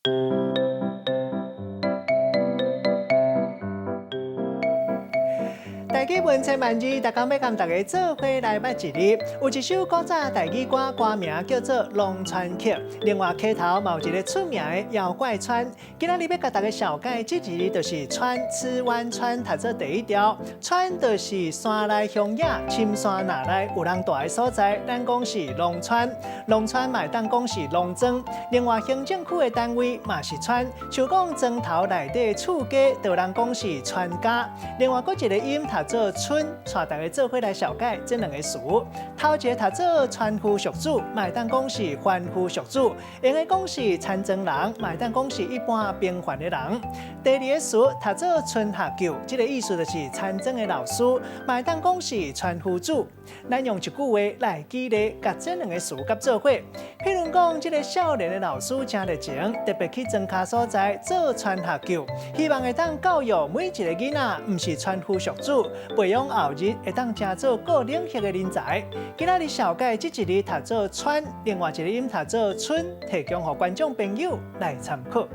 台語文千萬字，逐工欲佮大家做伙來捌一字。有一首古早台語歌，歌名叫做《農村曲》。另外，溪頭嘛有一个出名的妖怪村。今仔日欲共大家紹介這字，就是村，此灣村，讀做第一調。村就是山內鄉野、深山內有人蹛的所在，咱講是農村。農村嘛會當講是農莊。另外，行政區的單位嘛是村，像講莊頭內底厝家，就有人講是村家。另外，閣一个音讀做村，帶大家做伙來紹介這兩个詞。頭一个讀做村夫俗子，嘛會當講是凡夫俗子，用的講是田莊人，嘛會當講是一般平凡的人。第二个詞讀做村學究，這个意思就是田莊的老師，嘛會當講是村夫子。咱用一句話來舉例，共這兩个詞佮做伙。譬如講，這个少年的老師誠熱情，特別去莊跤所在做村學究，希望會當教育每一个囡仔，毋是村夫俗子，培養後日會當成做各領域的人才。今仔日紹介這一字讀做村，另外一个音讀做春，提供予觀眾朋友來參考。